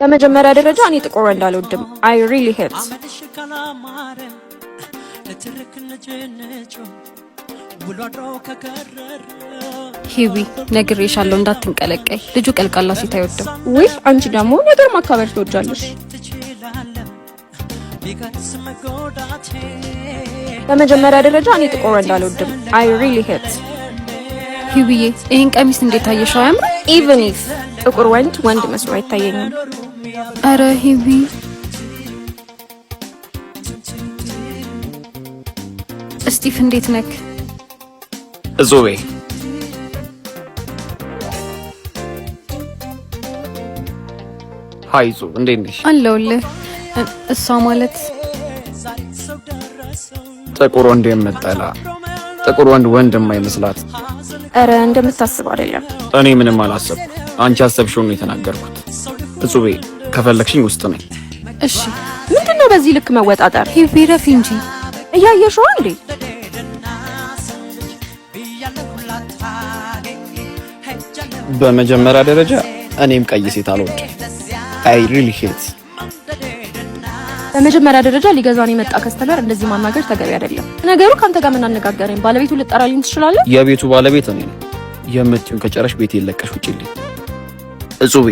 በመጀመሪያ ደረጃ እኔ ጥቁር ወንድ አልወድም። I really hate። አመልሽ ካላማረ ለትርክ ንጭንጩ ውሎ አድሮ ከከረረ። ሂዊ፣ ነግሬሻለሁ እንዳትንቀለቀይ። ልጁ ቀልቃላ ሴት አይወድም። ውይ፣ አንቺ ደግሞ ነገር ማካበድ ትወጃለሽ። ትችላለህ ቢቀርስ መጎዳቴ። በመጀመሪያ ደረጃ እኔ ጥቁር ወንድ አልወድም። I really hate። ሂዊዬ፣ ይህን ቀሚስ እንዴት አየሽው? አያምርም? Even if ጥቁር ወንድ ወንድ መስሎ አይታየኝም። አረ ሂዊ። እስጢፍ፣ እንዴት ነክ? እጹቤ። Hi እጹብ፣ እንዴት ነሽ? አለሁልህ። እሷ ማለት ጥቁር ወንድ የምጠላ፣ ጥቁር ወንድ ወንድ የማይመስላት። እረ እንደምታስበው አይደለም። እኔ ምንም አላሰብኩም። አንቺ ያሰብሽውን ነው የተናገርኩት። እጹቤ፣ ከፈለግሽኝ ውስጥ ነኝ። እሺ። ምንድን ነው በዚህ ልክ መወጣጠር? ሂዊ፣ ረፊ እንጂ። እያየሽዋ እንዴ? በመጀመሪያ ደረጃ እኔም ቀይ ሴት አልወድም። I really hate። በመጀመሪያ ደረጃ ሊገዛን የመጣ customer እንደዚህ ማናገር ተገቢ አይደለም። ነገሩ ከአንተ ጋር ምን አነጋገረኝ? ባለቤቱ ልጠራልኝ ትችላለህ? የቤቱ ባለቤት እኔ ነኝ። የምትይውን ከጨረሽ ቤት ለቀሽ ውጪልኝ። እጹቤ፣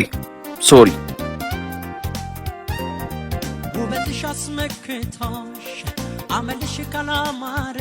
sorry። ውበትሽ አስመክቶሽ አመልሽ ካላማረ።